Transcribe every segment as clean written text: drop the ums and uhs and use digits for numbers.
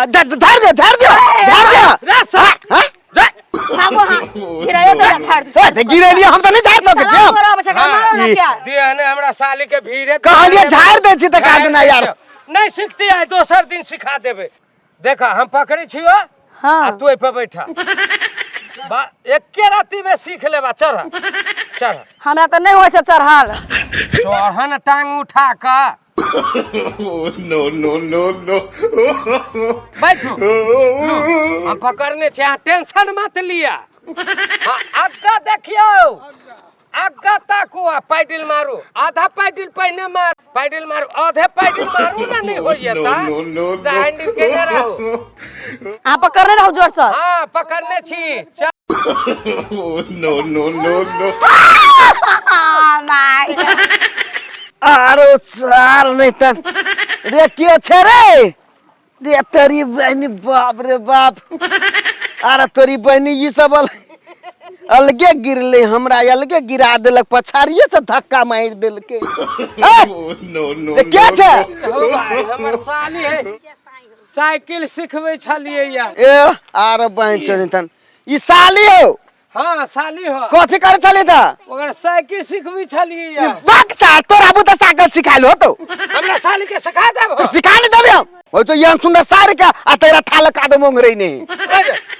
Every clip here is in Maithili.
झाड़ दियो, झाड़ दियो, झाड़ दियो। रे सा हाँ? रे भागो हाँ गिरायो तो झाड़ ए, ते गिरेलियै हम तऽ नहि झाड़ सकै छियै। शरम करब छै मारो ना ई- क्या देह ने हमरा साली के भीड़े कहलियै झाड़ दै छी तऽ काट देना यार। नहीं सीखती है, दोसर दिन सिखा देबे। देखा, हम पकड़े छियो आ हाँ तू एहि पर बैठा बा, एके राति में सीख लेबा। चढ़ चढ़। हमरा तऽ नहि होइ छै चढ़ल। चढ़न, टांग उठा कऽ। No, no, no, no. बैठू। लू, हम पकड़ने छी, अहाँ टेंशन मत लिया। हाँ, आगा देखियौ, आगा ताकू आ पैडिल मारू। आधा पैडिल पहिने मार, पैडिल मारू, आधे पैडिल मारू ना, नहीं होइए। No, ता no, no, no. हैंडल केने रहू। अहाँ पकड़ने रहू जोर से। हाँ, पकड़ने छी, चल। No, no, no, no. My. आरो चाल नहीं त रे, के छे रे? रे तोरी बहनी, बाप रे बाप, अरे तोरी बहनी, ई सब अलगे गिरले, हमरा अलगे गिरा देलक, पछाड़िए से धक्का मारि देलकै। ए, No, no, रे के no, छे? no. हो भाई, हमर साली है, साइकिल सिखबै छलियै या। ए आरो बहन चोरी, ई साली हो? हाँ, साली हो। कथी करे छली त? ओकर साइकिल सिखबै छलियै या। बक्सा तोरा बुता साइकिल सिखाइल हो तो? हमरा साली के सिखा देब। तो सिखा नहीं देबे हम। ओ तो यहाँ सुंदर सारी का आ तेरा थाल कादो मोंग रही नहीं।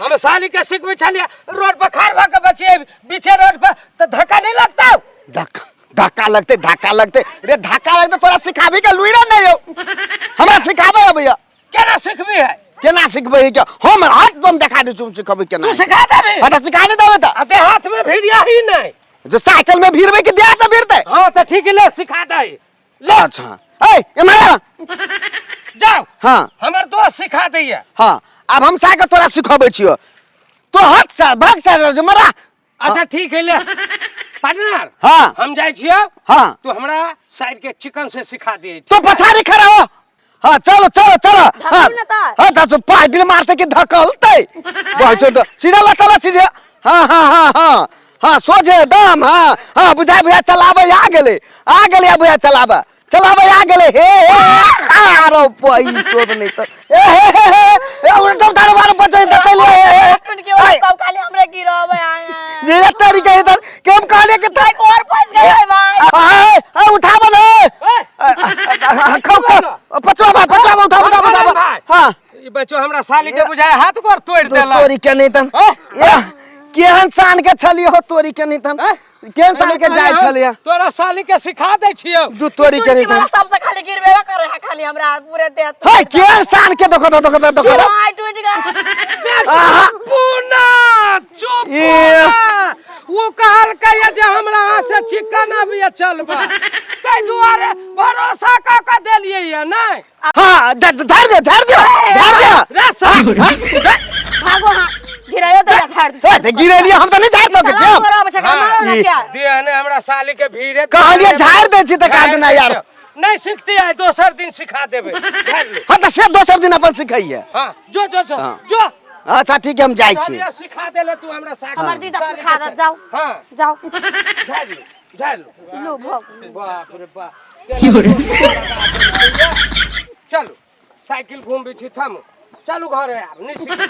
हम साली के सिखबै छलियै, रोड पर खाड़ भऽ के बचिए बीचे रोड पर तऽ धक्का नहीं लगता? धक्का धक्का लगते, धक्का लगते रे, धक्का लगते। तोरा सिखाबी के लुइरा नहीं हो, हमरा सिखाबे अबैया। केना सिखबी है? केना सिखबै के हम हाथ दम देखा दै छी, हम सिखबै केना। तू सिखा देबी? हाँ, तऽ सिखा नहीं देबै तऽ। आ देहात में भिड़िया ही नहीं। जो साइकिल में भिड़बै कि देहात में भिड़तै? हाँ, तऽ ठीक ले, सिखा दे ले। अच्छा, ए एम्हर आ। जाओ। हाँ। हमर दोस्त सिखा दैया। हाँ, आब हम साइकिल तोरा सिखबै छियो, तो हट सा भाग सा मरा। अच्छा ठीक है, ले पार्टनर। हाँ। हम जाइ छियो। हाँ। तू हमरा साइड के चिकन से सिखा दे। तो पछाड़ी खड़ा हो। हाँ, चलो चलो चलो। हाँ। धकेल ना तार। हाँ, दस पाइडिल मारते कि धकलते बहुत तो सीधा ला, चला सीधे। हाँ हाँ हाँ हाँ हाँ, सोझे दम। हाँ हाँ, बुझा बुझा चलाबे आ गेले, आ गेले। आ बुझा चलाबे, चलाबे आ गेले। हे हे, आरो पई तो नहीं तो ए हे हे हे ए उल्टा तार बार बचै दकले। हे टूट के वो सब खाली हमरे गिरावे आए। मेरा तरीका इधर के हम कहले के भाई और फंस गए है भाई। आ आ, उठाबो ने। खाओ खाओ, पचवा भाई, पचवा, उठा उठा उठा। हाँ। ई बच्चो हमरा साली के बुझाय हाथ गोर तोड़ देलक। तोरी के नहीं तन। ए? ए, केहन सान के छली हो, तोरी के नहीं तन, केहन सान के जाय छली? तोरा साली के सिखा दै छियौ। दू तोरी के नहीं तन। सबसे खाली गिरबे करे है, खाली हमरा पूरे देह। हे, केहन सान के, देखो देखो देखो देखो। भाई टूट गया। आहा। पुना चुप। ए। पुना वो कहलकै जे हमरा अहाँ से चिकन अबिया चलबा, ताहि दुआरे भरोसा कऽ के देलियै या नहि। हाँ, झाड़ दियो, झाड़ दियो, झाड़ दियो। रे साली। भागो हाँ गिरायो तो झाड़। ए, ते गिरेलियै हम तऽ नहि झाड़ सकै छियै। शरम करब छै मारो ना ई- क्या। देह ने हमरा साली के भीड़े। कहलियै झाड़ दै छी तऽ काट देना यार। नहीं सीखती है, दोसर दिन सिखा देबे, झाड़ ले। हाँ, तऽ से दोसर दिन अपन सिखैये। हाँ, जो जो जो। हाँ। जो। अच्छा ठीक है, हम जाइ छी। चलिए, सिखा देले तू हमरा साली। हमर दीदा साली सिखा के दे, जाओ। हाँ। जाओ। झाड़ लो, झाड़ लो। लो भग। बाप रे बाप, चलू, साइकिल घूमबै छी, थमू, चलू घरे। आब नहि सीखबै।